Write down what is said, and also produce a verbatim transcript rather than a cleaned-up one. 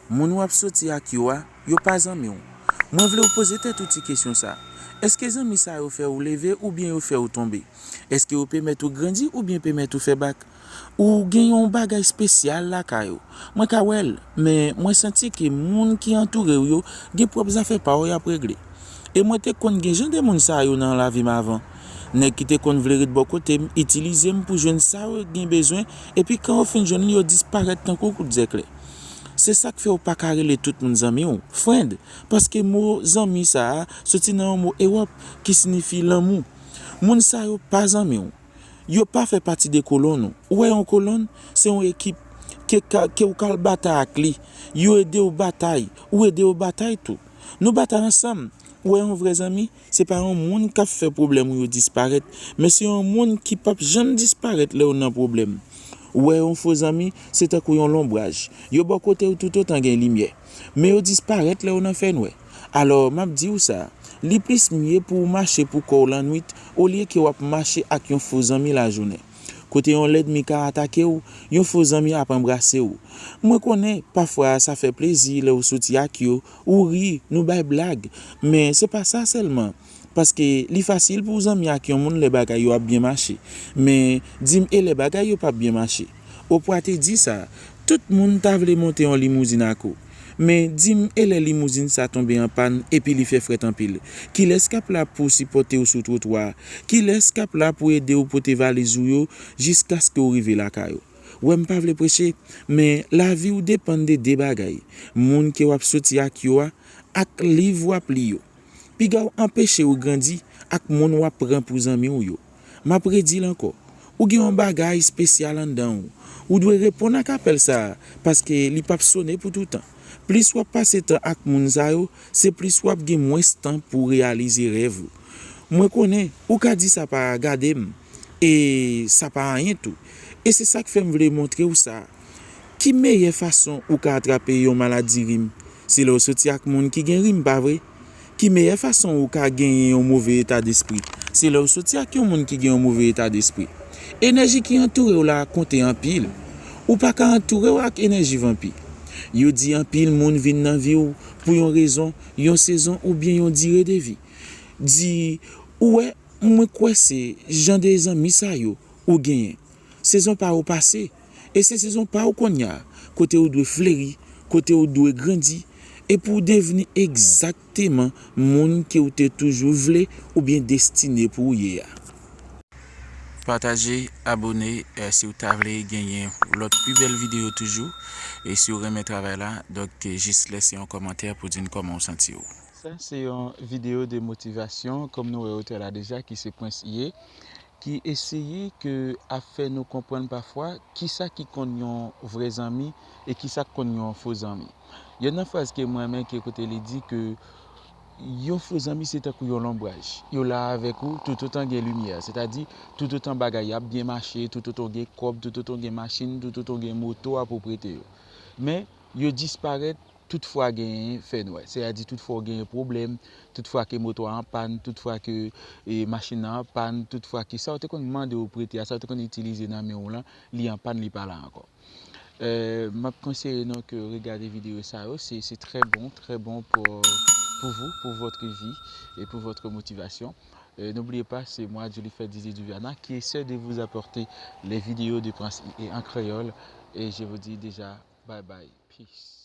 Moun w ap soti ak yo a, yo pa zanmi w. Mwen vle w poze tèt ou ti kesyon sa. Èske zanmi sa yo fè w leve oubyen yo fè w tonbe? Èske yo pèmèt ou grandi oubyen pèmèt ou fè bak? Ou gen yon bagay espesyal lakay ou. Mwen ka wè l, men mwen santi ke moun ki antoure w yo gen pwòp zafè pa yo y ap regle. E mwen te konn gen jan de moun sa yo nan lavi m avan. Nèg ki te konn vle ret bò kote m, itilize m pou jwenn sa yo gen bezwen, epi kan yo fin jwenn li, yo disparèt tankou kout zèklè. Se sa k fè w pa ka rele tout moun zanmi w, friend, paske mo zanmi sa a soti nan yon mo Ewòp ki siyifi lanmou. Moun sa yo pa zanmi w. Yo pa fè pati de kolonn ou. Ou wè yon kolonn, se yon ekip ke, ka, ke ou ka al batay ak li. Yo ede w batay, ou ede yo batay tou. Nou batay ansanm. Ou wè yon vrè zanmi, se pa yon moun k ap fè pwoblèm ou yo disparèt, men se yon moun ki p ap janm disparèt lè w nan pwoblèm. Ou wè yon fo zanmi, se tankou yon lonbraj. Yo bò kote w toutotan gen limyè. Men yo disparèt lè w nan fènwè. Alò, m ap di w sa, li plis mye pou w mache pou kò w lannwit olye ke w ap mache ak yon fo zanmi lajounen. Kote yon lènmi ka atake w, yon fo zanmi ap anbrase w. Mwen konnen, pafwa sa fè plezi lè w soti ak yo, ou ri, nou bay blag. Men se pa sa sèlman. Paske li fasil pou w zanmi ak yon moun lè bagay yo ap byen mache. Men, di m e lè bagay yo p ap byen mache? Oprah te di sa, tout moun ta vle monte yon limouzin ak ou. Men, di m e lè limouzin sa tonbe an pàn epi li fè frèt anpil? Kilès k ap la pou sipòte w sou twotwa a? Kilès k ap la pou ede w pote valiz ou yo jiskaske w rive lakay ou? Wè, m pa vle preche, men lavi w depann de de bagay, moun ke w ap soti ak yo a, ak liv w ap li yo. Piga w anpeche w grandi ak moun w ap pran pou zanmi w yo. M ap redi l ankò, ou gen yon bagay espesyal anndan w. Ou dwe reponn ak apèl sa a, paske li p ap sone pou toutan. Plis w ap pase tan ak moun sa yo, se plis w ap gen mwens tan pou w reyalize rèv ou. Mwen konnen, ou ka di sa pa gade m, e sa pa anyen tou. E se sa k fè m vle montre w sa. Ki meyè fason ou ka atrape yon maladi rim? Se lè w soti ak moun ki gen rim, pa vre? Ki meyè fason ou ka genyen yon move eta despri? Se lè w soti ak yon moun ki gen yon move eta despri. Enèji ki antoure w la konte anpil. Ou pa ka antoure w ak enèji vanpi. Yo di anpil moun vin nan vi w pou yon rezon, yon sezon oubyen yon dire de vi. Di, ou wè, mwen kwè se jan de zanmi sa yo ou genyen. Sezon pa w pase, e se sezon pa w kounye a, kote w dwe fleri, kote w dwe grandi, e pou w devni egzakteman moun ke w te toujou vle oubyen destine pou w ye a. Pataje, abone, e si w ta vle genyen lòt pi bèl videyo toujou, e si w renmen travay la, donk, jis lese yon kòmantè pou di n kòman w santi w. Sa se yon videyo de motivasyon, kòm nou wè otè la deja, ki se Prince Ié, ki eseye ke ap fè nou konprann pafwa kisa ki konn yon vrè zanmi e kisa k konn yon fo zanmi. Youn nan fraz ke mwen renmen, ke kote li di ke yon fo zanmi se tankou yon lonbraj. Yo la avèk ou toutotan gen limyè. Sètadi, toutotan bagay ap byen mache, toutotan w gen kòb, toutotan w gen machin, toutotan w gen moto a pou w prete yo. Men, yo disparèt tout fwa gen fènwè. Sètadi, tout fwa w gen pwoblèm, tout fwa ke moto a an pàn, tout fwa ke, e, machin nan an pàn, tout fwa ke sa w te konn mande yo prete a, sa w te konn itilize nan men w lan, li an pàn, li pa la ankò. Euh, m ap konseye nou ke regade videyo sa yo, c'est, c'est très bon, très bon pour, pour vous, pour votre vie et pour votre motivation. Euh, n'oubliez pas, c'est moi, Julie Ferdinand Duviana, qui essaie de vous apporter les vidéos de Prince I A en créole. Et je vous dis déjà, bye bye, peace.